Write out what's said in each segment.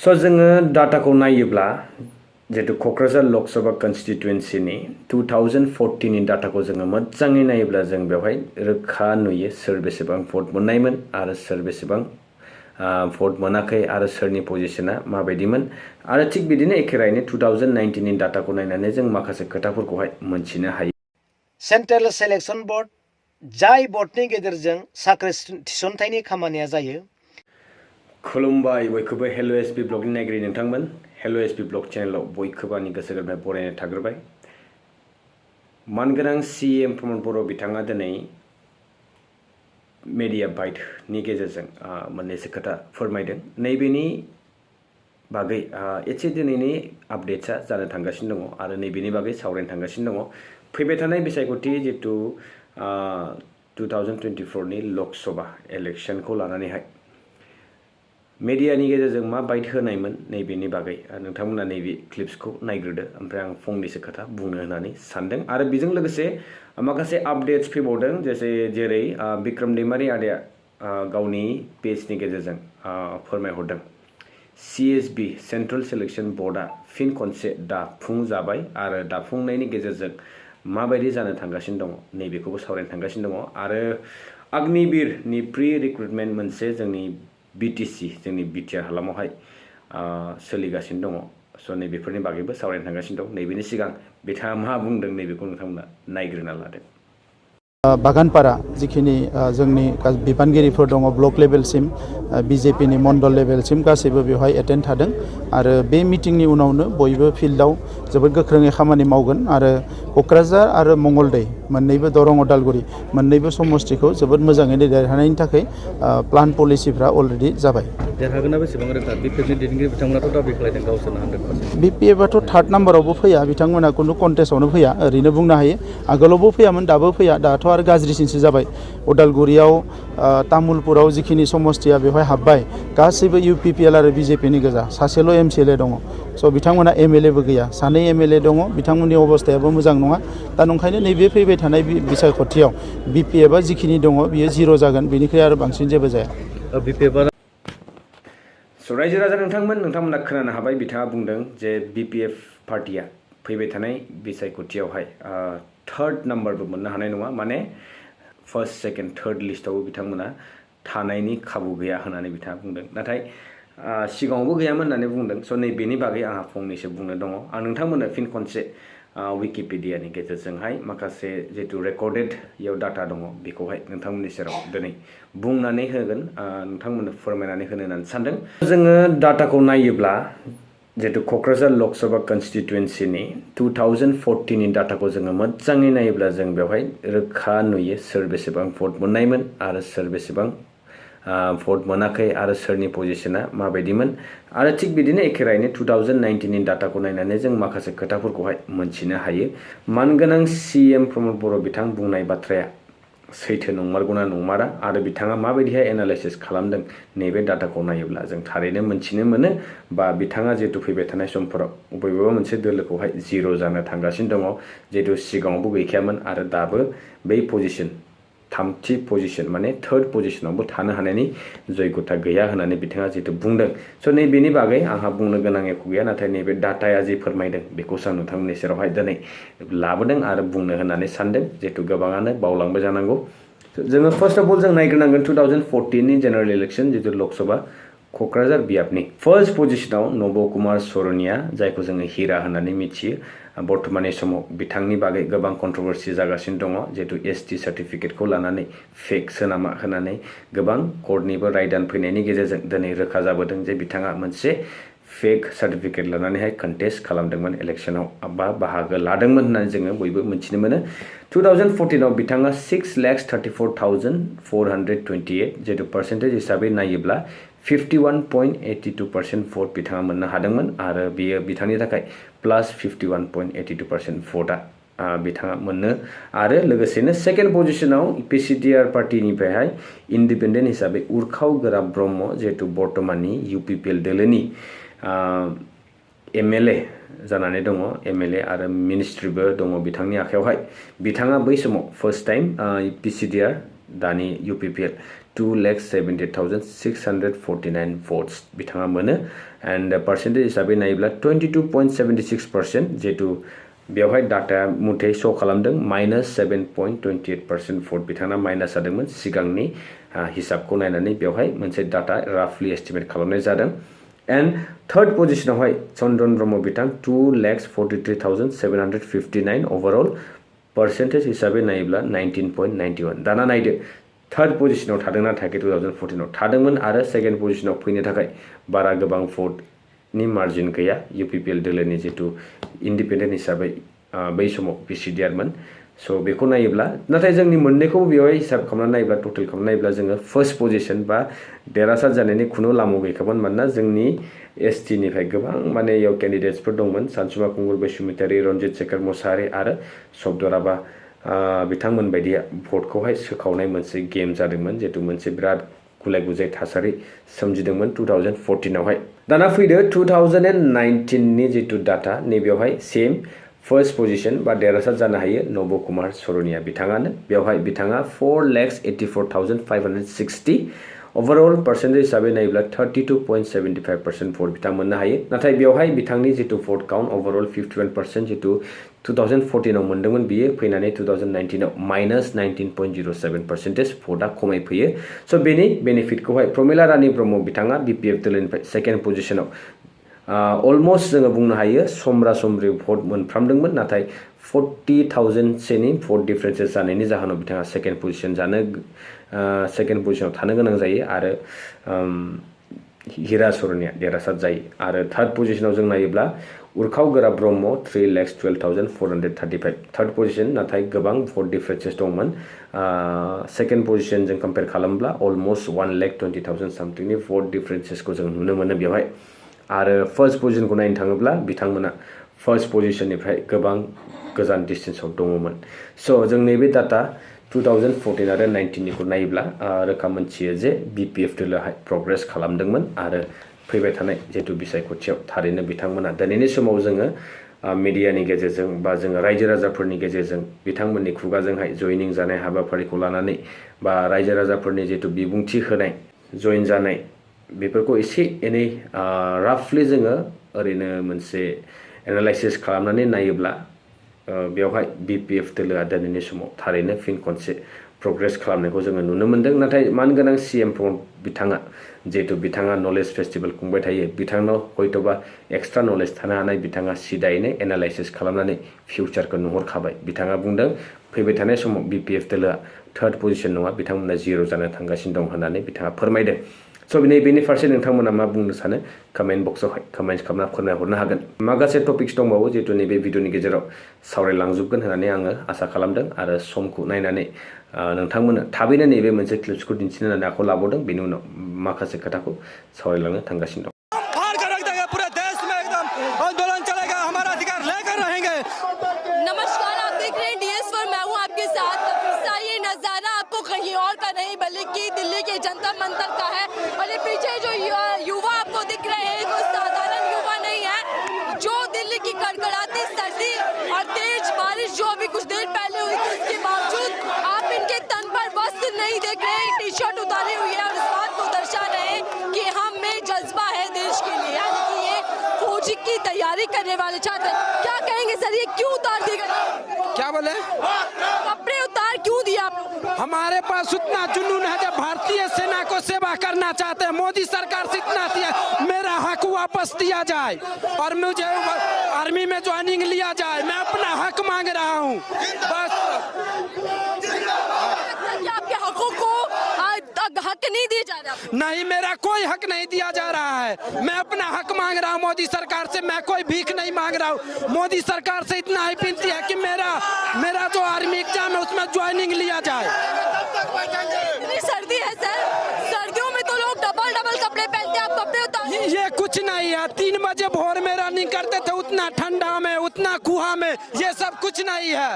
So जोङो डाटाखौ नायोब्ला जेतु क'क्राझार लकसभा कन्स्टिट्युएन्सिनि 2014 नि डाटाखौ जोङो मोजाङै नायोब्ला जों बेवहाय रोखा नुयो सोर बेसेबां भट मोननायमोन आरो सोर बेसेबां भट मोनाखै आरो सोरनि पजिशना माबायदिमोन आरो थिग बिदिनो एखेरायैनो 2019 नि डाटाखौ नायनानै जों माखासे खोथाफोरखौहाय मोनथिनो हायो। सेन्ट्रेल सेलेक्शन बोर्ड जाय बोर्डनि गेजेरजों साख्रि थिसनथायनि खामानिया जायो। खुलुमबाय बयखौबो हेलो एसपि ब्लगनि नायगिरि नोंथांमोन हेलो एसपि ब्लग चेनेलाव बयखौबो आंनि गोसो गोरबोनिफ्राय बरायनाय थाग्रोबाय। मानगोनां सीएम प्रमद बर' बिथाङा दिनै मीडिया बाइटनि गेजेरजों मोननैसो खोथा फोरमायदों। नैबेनि बागै एसे दिनैनि आपडेट्सा जानो थांगासिनो दङ आरो नैबेनि बागै सावरायनो थांगासिनो दङ। फैबाय थानाय बिसायख'थि जितु 2024 नि लकसभा इलेक्शनखौ लानानैहाय मीडियानि गेजेरजों मा बाइट होनायमोन नैबेनि बागै नोंथांमोना नैबे क्लिप्सखौ नायग्रोदो ओमफ्राय आं फंनैसो खोथा बुंनो होननानै सानदों आरो बेजों लोगोसे माखासे आपडेट्स फैबावदों जेरै बिक्रम दैमारी आदाया गावनि पेजनि गेजेरजों फोरमायहरदों CSB सेन्ट्रेल सेलेक्शन बर्डआ फिन खनसे दाफुंजाबाय आरो दाफुंनायनि गेजेरजों माबायदि जानो थांगासिनो दङ नैबेखौबो सावरायनो थांगासिनो दङ आरो अग्निवीरनि प्रि रिक्रुटमेन्ट मोनसे जोंनि BTC जोंनि बिटिआर हालामावहाय सोलिगासिनो दङ। स' नैबेफोरनि बागैबो सावरायनो थांगासिनो दं। नैबेनि सिगां बिथाङा मा बुंदों नैबेखौ नोंथांमोना नायग्रोना लादो। बागानपारा जिखिनि जोंनि बिबानगिरिफोर दङ ब्लक लेभेलसिम BJP नि मण्डल लेभेलसिम गासैबो बेवहाय एटेन्ड थादों आरो बे मिटिंनि उनावनो बयबो फिल्डआव जोबोद गोख्रोङै खामानि मावगोन आरो क'क्राझार आरो मंगलदै मोननैबो दरं उदालगुरि मोननैबो समस्तिखौ जोबोद मोजाङैनो देरहानायनि थाखाय प्लान पलिसिफ्रा अलरेडि जाबाय। देरहागोना बेसेबां रोखा BPF नि दैदेनगिरि बिथांमोनाथ' दाबि खालामदों गावसोरनो 100%। BPF आथ' थार्ड नाम्बारावबो फैया बिथांमोना खुनु कन्टेस्टआवनो फैया ओरैनो बुंनो हायो आगोलावबो फैयामोन दाबो फैया दाथ' आरो गाज्रिसिनसो जाबाय। उदालगुरियाव तामुलपुराव जिखिनि समस्तिया बेवहाय हाबबाय गासैबो UPPL आरो BJP नि गोजा सासेल' MCLA दङ। स' बिथांमोना MLA बो गैया 2 MLA दङ बिथांमोननि अबस्थायाबो मोजां नङा दा नंखायनो नैबे फैबाय थानाय बिसायख'थियाव BPF आ जिखिनि दङ बियो 0 जागोन बेनिख्रुइ आरो बांसिन जेबो जाया। रायजो राजा नोंथांमोना खोनानो हाबाय बिथाङा बुंदों जे BPF पार्टिया फैबाय थानाय बिसायख'थियावहाय थार्ड नाम्बारबो मोननो हानाय नङा माने फार्स्ट सेकेन्ड थार्ड लिस्टआवबो बिथांमोना थानायनि खाबु गैया होननानै बिथाङा बुंदों। नाथाय सिगाङावबो गैयामोन होननानै बुंदों। स' नैबेनि बागै आंहा फंनैसो बुंनो दङ। आं नोंथांमोननो फिन खनसे विकिपिडियानि गेजेरजोंहाय माखासे जितु रेकर्डेड इयाव डाटा दङ बेखौहाय नोंथांमोननि सेराव दिनै बुंनानै होगोन नोंथांमोननो फोरमायनानै होनो होननानै सानदों। जोङो डाटाखौ नायोब्ला जेतु क'क्राझार लकसभा कन्स्टिट्युएन्सिनि 2014 नि डाटाखौ जोङो मोजाङै नायोब्ला जों बेवहाय रोखा नुयो सोर बेसेबां भट मोननायमोन आरो सोर बेसेबां भट मोनाखै आरो सोरनि पजिशना माबायदिमोन आरो थिग बिदिनो एखेरायैनो 2019 नि डाटाखौ नायनानै जों माखासे खोथाफोरखौहाय मोनथिनो हायो। मानगोनां CM प्रमद बर' बिथां बुंनाय बाथ्राया सैथो नंमारगौना नंमारा आरो बिथाङा माबायदिहाय एनालाइसिस खालामदों नैबे डाटाखौ नायोब्ला जों थारैनो मोनथिनो मोनो बा बिथाङा जितु फैबाय थानाय समफोराव बबेबा मोनसे दोलोखौहाय 0 जानो थांगासिनो दङ जितु सिगाङावबो गैखायामोन आरो दाबो बै पजिशन थामथि पजिशन माने थार्ड पजिशनावबो थानो हानायनि जयगथा गैया होननानै बिथाङा जितु बुंदों। स' नैबेनि बागै आंहा बुंनो गोनां एख' गैया नाथाय नैबे डाटाया जि फोरमायदों बेखौसो आं नोंथांमोननि सेरावहाय दिनै लाबोदों आरो बुंनो होननानै सानदों जितु गोबाङानो बावलांबाय जानांगौ। जोङो फार्स्ट अफ अल जों नायग्रोनांगोन 2014 नि जेनेरेल इलेक्शन जितु लकसभा क'क्राझार बियाबनि फार्स्ट पजिशनाव नब कुमार सरनिया जायखौ जोङो हिरा होननानै मिथियो बर्तमाननि समाव बिथांनि बागै गोबां कन्ट्रोभार्सि जागासिनो दङ जितु ST सार्टिफिकेटखौ लानानै फेकसो नामा होननानै गोबां कर्टनिबो रायदान फैनायनि गेजेरजों दिनै रोखा जाबोदों जे बिथाङा मोनसे फेक सार्टिफिकेट लानानैहाय कन्टेस्ट खालामदोंमोन इलेक्शनाव बा बाहागो लादोंमोन होननानै जोङो बयबो मिथिनो मोनो। 2014 आव बिथाङा 6,34,428 जितु पार्सेन्टेज हिसाबै नायोब्ला 51.82% भट बिथाङा मोननो हादोंमोन आरो बियो बिथांनि थाखाय प्लास 51.82% भटआ बिथाङा मोननो आरो लोगोसेनो सेकेन्ड पजिशनाव PCDR पार्टिनिफ्रायहाय इन्डिपेन्डेन्ट हिसाबै उर्खाव गोरा ब्रह्म जिहेतु बर्तमाननि UPPL दोलोनि MLA जानानै दङ MLA आरो मिनिस्ट्रिबो दङ बिथांनि आखायावहाय बिथाङा बै समाव फार्स्ट टाइम PCDR दानि UPPL 2,78,649 votes बिथाङा मोनो and percentage हिसाबै नायोब्ला 22.76% जेतु बेवहाय डाटा मुथे शो खालामदों -7.28% vote बिथाङा माइनास जादोंमोन सिगांनि हिसाबखौ नायनानै बेवहाय मोनसे डाटा राफलि एस्टिमेट खालामनाय जादों and third positionआवहाय चन्द्रन ब्रह्म बिथां 2,43,759 overall percentage हिसाबै नायोब्ला 19.91 दाना नायदो थर्ड पोजिशनाव थादोंना थायाखै 2014 आव थादोंमोन आरो सेकेन्ड पोजिशनाव फैनो थाखाय बारा गोबां भोट नि मार्जिन गैया यूपीपीएल दोलोनि जेतु इन्डिपेन्डेन्ट हिसाबै बै समाव पिसिडिआरमोन सो बेखौ नायोब्ला नाथाय जोंनि मोननैखौ बेवहाय हिसाब खालामनानै नायोब्ला टोटल खालामनानै नायोब्ला जोङो फर्स्ट पोजिशन बा देरहासार जानायनि खुनु लामा गैखामोन मानोना जोंनि एसटी निफ्राय गोबां माने याव केन्डिडेट्सफोर दंमोन सानसुमा खुंगुर बसुमतारी रन्जित शेखर मोसाहारी आरो शब्दराबा बिथांमोन बायदिया भटखौहाय सोखावनाय मोनसे गेम जादोंमोन जेतु मोनसे बिराद गुलाय गुजाय थासारि सोमजिदोंमोन 2014 आवहाय दाना फैदो 2019 नि जेतु डाटा नैबेवहाय सेम फर्स्ट पोजिशन बा देरहासार जानो हायो नब कुमार सरनिया बिथाङानो बेवहाय बिथाङा 4,84,560 ओवरऑल परसेंटेज हिसाबै नायोब्ला 32.75% भोट बिथां मोननो हायो नाथाय बेवहाय बिथांनि जेतु भोट काउन्ट ओवरऑल 51% जेतु 2014 आव मोनदोंमोन बियो फैनानै 2019 आव -19.07% भोटआ खमाय फैयो सो बेनि बेनिफिटखौहाय प्रमिला रानी ब्रह्म बिथाङा बीपीएफ दोलोनिफ्राय सेकेन्ड पोजिशनाव अलमोस्ट जोङो बुंनो हायो समरा समब्रि भोट मोनफ्रामदोंमोन नाथाय 40,000 सेनि भोट डिफरेन्सेस जानायनि जाहोनाव बिथाङा सेकेन्ड पोजिशन थानो गोनां जायो आरो हिरा सरनिया देरहासार जायो आरो थर्ड पोजिशनाव जों नायोब्ला उर्खाव गोरा ब्रह्म 3,12,435 थर्ड पोजिशन नाथाय गोबां भोट डिफरेन्सेस दंमोन सेकेन्ड पोजिशन जों कम्पेयर खालामब्ला अलमोस्ट 1,20,000 समथिंनि भोट डिफरेन्सेसखौ जों नुनो मोनो बेवहाय आरो फर्स्ट पोजिशनखौ नायनो थाङोब्ला बिथांमोना फर्स्ट पोजिशननिफ्राय गोबां गोजान डिस्टेन्सआव दङमोन सो जों नैबे डाटा 2014 आरो 19 निखौ नायोब्ला रोखा मोनथियो जे बीपीएफ दोलोहाय प्रग्रेस खालामदोंमोन आरो फैबाय थानाय जेतु बिसायख'थियाव थारैनो बिथांमोना दिनैनि समाव जोङो मिडियानि गेजेरजों बा जोङो रायजो राजाफोरनि गेजेरजों बिथांमोननि खुगाजोंहाय जयनिं जानाय हाबाफारिखौ लानानै बा रायजो राजाफोरनि जेतु बिबुंथि होनाय जइन जानाय बेफोरखौ एसे एनै राफलि जोङो ओरैनो मोनसे एनालाइसिस खालामनानै नायोब्ला बेवहाय बीपीएफ दोलोआ दिनैनि समाव थारैनो फिन खनसे प्रग्रेस खालामनायखौ जोङो नुनो मोनदों नाथाय मानगोनां सीएम बिथाङा जेतु बिथाङा नलेज फेस्टिवल खुंबाय थायो बिथांनाव हयतोबा एक्सट्रा नलेज थानो हानाय बिथाङा सिदायैनो एनालाइसिस खालामनानै फिउचारखौ नुहरखाबाय बिथाङा बुंदों फैबाय थानाय समाव बीपीएफ दोलोआ थर्ड पोजिशन नङा बिथांमोना जिर' जानो थांगासिनो दं होननानै बिथाङा फोरमायदों सो बेनि फारसे नोंथांमोना मा बुंनो सानो कमेन्ट बक्सआवहाय कमेन्ट खालामना फोरमायहरनो हागोन माखासे टपिक्स दंबावो जेतु नैबे भिडिअनि गेजेराव सावरायलांजोबगोन होननानै आङो आसा खालामदों आरो समखौ नायनानै नोंथांमोननो थाबैनो नैबे मोनसे क्लिप्सखौ दिन्थिनो होननानै आखायाव लाबावदों बेनि उनाव माखासे खोथाखौ सावरायलांनो थांगासिनो दं नमस्कार आप देख रहे हैं DS4 मैं हूं आपके साथ ये नजारा आपको कहीं और का नहीं बल्कि दिल्ली के जंतर मंतर का है और ये पीछे जो युवा आपको दिख रहे हैं वो साधारण युवा नहीं है जो दिल्ली की कड़कड़ाती सर्दी और तेज बारिश जो अभी कुछ देर पहले हुई थी उसके बावजूद आप इनके तन पर वस्त्र नहीं देख रहे हैं टी शर्ट उतारी हुई है और इस बात को दर्शा रहे हैं कि हम में जज्बा है देश के लिए यानी कि ये फौजी की तैयारी करने वाले छात्र क्या कहेंगे सर ये क्यों उतार दी गई क्या बोले कपड़े उतार क्यों दिया हमारे पास उतना जुनून है जब भारतीय सेना को सेवा करना चाहते हैं मोदी सरकार से इतना दिया मेरा हक वापस दिया जाए और मुझे आर्मी में ज्वाइनिंग लिया जाए मैं अपना हक मांग रहा हूँ बस आपके हकों को हक नहीं दिया जा रहा नहीं मेरा कोई हक नहीं दिया जा रहा है मैं अपना हक मांग रहा हूँ मोदी सरकार से मैं कोई भीख नहीं मांग रहा हूँ मोदी सरकार से इतना ही विनती है कि मेरा जो आर्मी एग्जाम है उसमें ज्वाइनिंग लिया जाए इतनी सर्दी है सर सर्दियों में तो लोग डबल कपड़े पहनते हैं आप कपड़े उतार ये कुछ नहीं है 3 बजे भोर में रनिंग करते थे उतना ठंडा में उतना कुहा में ये सब कुछ नहीं है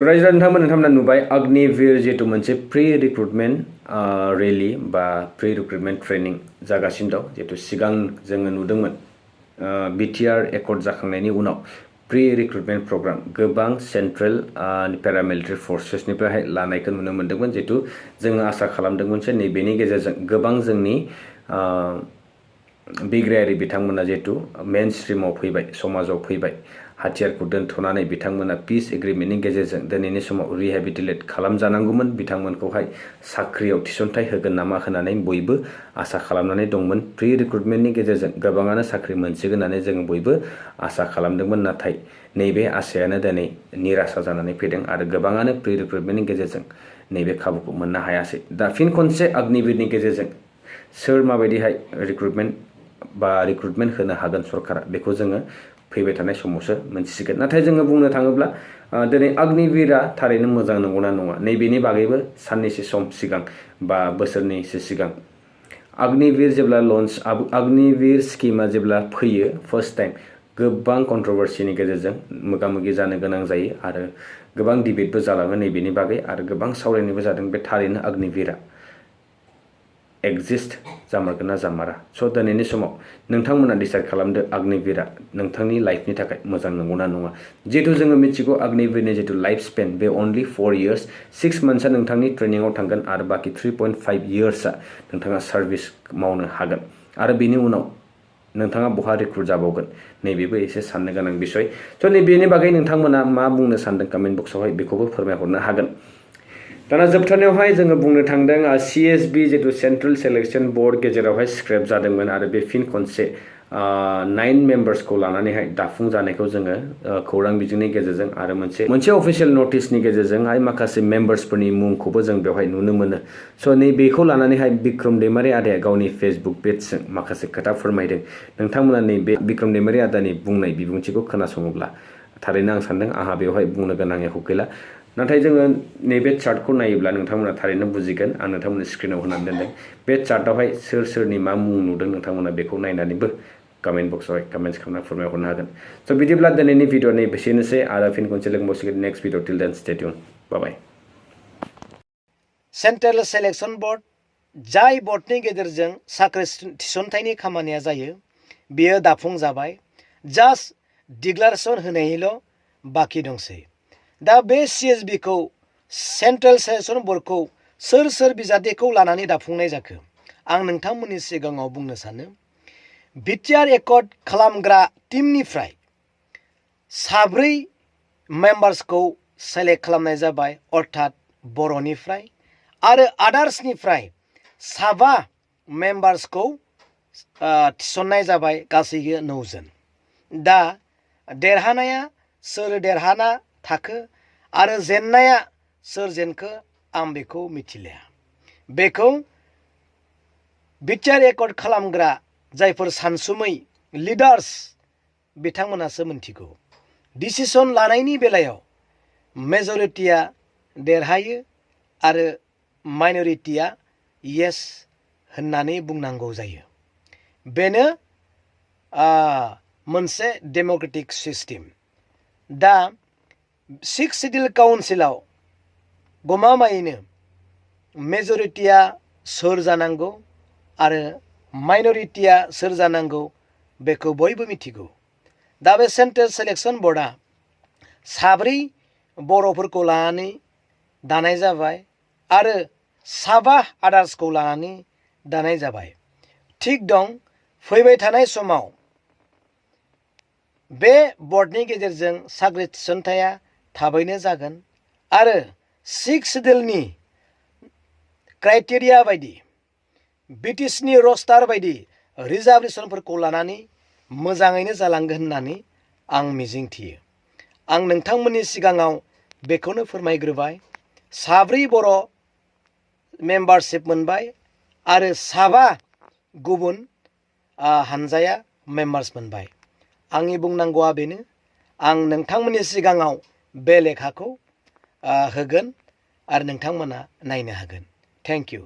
रायजो नोंथांमोना नुबाय अग्निवीर जेतु मोनसे प्रि रिक्रुटमेन्ट रेली बा प्रि रिक्रुटमेन्ट ट्रेनिं जागासिनो दं जेतु सिगां जोङो नुदोंमोन बिटिआर एकर्ड जाखांनायनि उनाव प्रि रिक्रुटमेंट प्रग्राम गोबां सेंट्रल पैरामिलिटारि फोर्सेसनिफ्राय लानायखौ नुनो मोन्दोंमोन जिहेतु जों आसा खालामदोंमोन जे नैबेनि गेजेरजों गोबां जोंनि बिग्रायारि बिथांमोना जिहेतु मेन स्ट्रीमाव फैबाय समाजाव फैबाय हाथियारखौ दोनथ'नानै बिथांमोना पीस एग्रीमेंटनि गेजेरजों दिनैनि समाव रिहेबिलिटेट खालामजानांगौमोन बिथांमोनखौहाय साख्रियाव थिसनथाइ होगोन नामा होननानै बयबो आसा खालामनानै दंमोन प्रि रिक्रुटमेंटनि गेजेरजों गोबाङानो साख्रि मोनसिगोन होननानै जों बयबो आसा खालामदोंमोन नाथाय नैबे आसायानो दिनै निराशा जानानै फैदों आरो गोबाङानो प्रि रिक्रुटमेंटनि गेजेरजों नैबे खाबुखौ मोननो हायासै दा फिन खनसे अग्निवीरनि गेजेरजों सोर माबायदिहाय रिक्रुटमेंट होनो हागोन सरकारा बेखौ जोङो फैबाय थानाय समावसो मोनथिसिगोन नाथाय जोङो बुंनो थाङोब्ला दिनै अग्निवीरा थारैनो मोजां नंगौना नङा नैबेनि बागैबो साननैसो सम सिगां बा बोसोरनैसो सिगां अग्निवीर जेब्ला लन्च अग्निवीर स्किमा जेब्ला फैयो फर्स्ट टाइम गोबां कन्ट्रोवर्सीनि गेजेरजों मोगा-मोगि जानो गोनां जायो आरो गोबां डिबेटबो जालाङो नैबेनि बागै आरो गोबां सावरायनायबो जादों बे थारैनो अग्निवीरा एक्जिस्ट जामारगोन ना जामारा स' दिनैनि समाव नोंथांमोना डिसाइड खालामदो अग्निवीरा नोंथांनि लाइफनि थाखाय मोजां नंगौना नङा जिहेतु जोङो मिथिगौ अग्निवीरनि जितु लाइफ स्पेन बे ओनलि 4 इयर्स 6 months नोंथांनि ट्रेनिंआव थांगोन आरो बाकी 3.5 years नोंथाङा सार्भिस मावनो हागोन आरो बेनि उनाव नोंथाङा बहा रिक्रुट जाबावगोन नैबेबो एसे साननो गोनां बिषय स' नैबेनि बागै नोंथांमोना मा बुंनो सानदों कमेन्ट बक्सआवहाय बेखौबो फोरमायहरनो हागोन दाना जोबथारनायावहाय जोङो बुंनो थांदों CSB जितु सेंट्रल सिलेक्शन बोर्ड गेजेरावहाय स्क्रैप जादोंमोन आरो बे फिन खनसे 9 मेम्बार्सखौ लानानैहाय दाफुं जानायखौ जोङो खौरां बिजोंनि गेजेरजों आरो मोनसे अफिशियल नोटिसनि गेजेरजोंहाय माखासे मेम्बार्सफोरनि मुंखौबो जों बेवहाय नुनो मोनो स' नैबेखौ लानानैहाय बिक्रम दैमारी आदाया गावनि फेसबुक पेजजों माखासे खोथा फोरमायदों नोंथांमोना नैबे बिक्रम दैमारी आदानि बुंनाय बिबुंथिखौ खोनासङोब्ला थारैनो आं सानदों आंहा बेवहाय बुंनो गोनां एख' गैला नाथाय जोङो नैबे चार्टखौ नायोब्ला नोंथांमोना थारैनो बुजिगोन आं नोंथांमोननि स्क्रिनाव होनानै दोनदों बे चार्टआवहाय सोर सोरनि मा मुं नुदों नोंथांमोना बेखौ नायनानैबो कमेन्ट बक्सआवहाय कमेन्ट्स खालामना फोरमायहरनो हागोन स' बिदिब्ला दिनैनि भिडिअ नैबेसेनोसै आरो फिन खनसे लोगो मोनसिगोन नेक्स्ट भिडिअ टिल देन स्टे ट्युन बाय सेन्ट्रेल सेलेक्शन बोर्ड जाय बोर्डनि गेजेरजों साख्रि थिसनथाइनि खामानिया जायो बेयो दाफुंजाबाय जास्ट डिक्लारेशन होनायनिल' बाखि दंसै दा बे CSB खौ सेन्ट्रेल सेलेक्शन बोर्डखौ सोर बिजाथिखौ लानानै दाफुंनाय जाखो आं नोंथांमोननि सिगाङाव बुंनो सानो बिटिआर एकर्ड खालामग्रा टीमनिफ्राय 4 मेम्बार्सखौ सेलेक्ट खालामनाय जाबाय अर्थात बर'निफ्राय आरो आदार्सनिफ्राय 7 मेम्बार्सखौ थिसननाय जाबाय गासैबो 9 जन दा देरहानाया सोर देरहाना थाखो आरो जेननाया सोर जेनखो आं बेखौ मिथिलिया बेखौ बिटिआर एकर्ड खालामग्रा जायफोर सानसुमै लिडार्स बिथांमोनासो मिथिगौ डिसिसन लानायनि बेलायाव मेजरिटिया देरहायो आरो माइनरिटिया येस होननानै बुंनांगौ जायो बेनो मोनसे डेमोक्रेटिक सिस्टेम दा 6 सिडिउल काउन्सिलाव गमामायैनो मेजरिटिया सोर जानांगौ आरो माइनरिटिया सोर जानांगौ बेखौ बयबो मिथिगौ दा बे सेन्ट्रेल सिलेक्शन बोर्डआ 4 बर'फोरखौ लानानै दानाय जाबाय आरो 7 आदार्सखौ लानानै दानाय जाबाय थिग दं फैबाय थानाय समाव बे बोर्डनि गेजेरजों साख्रि थिसनथाया थाबैनो जागोन आरो 6 सिडिउलनि क्राइटेरिया बायदि ब्रिटिशनि रस्टार बायदि रिजार्भेशनफोरखौ लानानै मोजाङैनो जालांगोन होननानै आं मिजिंथियो आं नोंथांमोननि सिगाङाव बेखौनो फोरमायग्रोबाय 4 बर' मेम्बारशिप मोनबाय आरो 7 गुबुन हानजाया मेम्बार्स मोनबाय आंनि बुंनांगौआ बेनो आं नोंथांमोननि सिगाङाव बे लेखाखौ होगोन आरो नोंथांमोना नायनो हागोन थेंक इउ